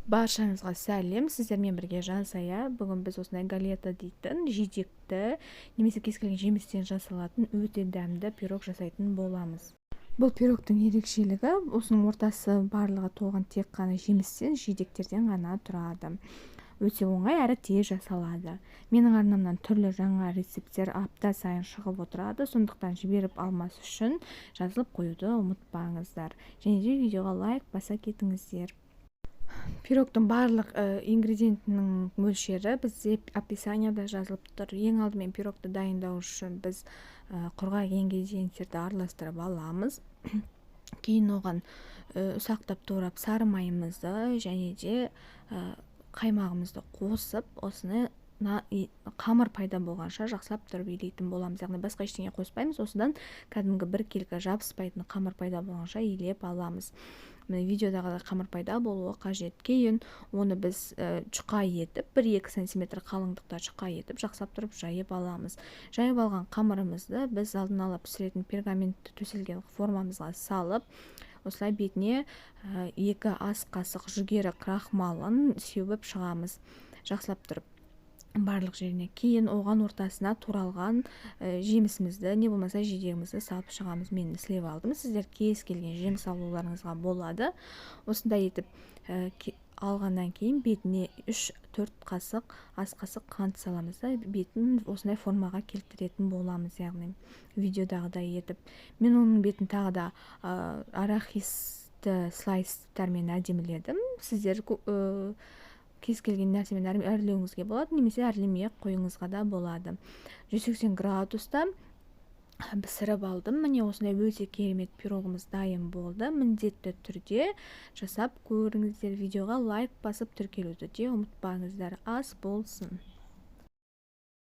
Баршаңызға сәлем, сіздермен бірге Жансая. Бүгін біз осындай галета дейтін жидекті немесе кез келген жемістен жасалатын өте дәмді пирог жасайтын боламыз. Бұл пирогтың ерекшелігі, осының ортасы барлығы толған тек қана жемістен, жидектерден ғана тұрады. Өте оңай әрі тез жасалады. Менің арнамнан түрлі жаңа рецепттер апта сайын шығып отырады, сондықтан жіберіп алмас үшін жазылып қоюды ұмытпаңыздар. Және де видеоға лайк баса кетіңіздер. Пирогтың барлық ингредиентінің мөлшері бізде описанияда жазылып тұр. Ең алдымен пирогты дайындау үшін біз құрғақ ингредиенттерді араластырып аламыз. Кейін оған ұсақтап турап сары майымызды және де қаймағымызды қосып, осыны қамыр пайда болғанша жақсылап тұрып илейтін боламыз. Яғни басқа ештеңе қоспаймыз, осыдан кәдімгі біркелкі жабыспайтын қамыр пайда болғанша илеп аламыз. Міне, видеодағыдай қамыр пайда болуы қажет. Кейін оны біз жұқа етіп, 1-2 сантиметр қалыңдықта жұқа етіп, жақсылап тұрып жайып аламыз. Жайып алған қамырымызды біз алдын ала пісіретін пергаментті төселген формамызға салып, осылай бетіне 2 ас қасық жүгері крахмалын сеуіп шығамыз жақсылап тұрып барлық жеріне. Кейін оған ортасына туралған жемісімізді, не болмаса жидегімізді салып шығамыз. Мен сілеп алдым, сіздер кез келген жеміс алуларыңызға болады. Осындай етіп алғаннан кейін бетіне 3-4 қасық ас қасық қант саламыз да, бетін осындай формаға келтіретін боламыз, яғни видеодағыдай етіп. Мен оның бетін тағы да арахисті слайстармен әдеміледім. Сіздер кез келген нәрсемен әрлеуіңізге болады немесе әрлемей ақ қоюыңызға да болады. 180 градуста пісіріп алдым. Міне, осындай өте керемет пирогымыз дайын болды. Міндетті түрде жасап көріңіздер. Видеоға лайк басып, тіркелуді де ұмытпаңыздар. Ас болсын!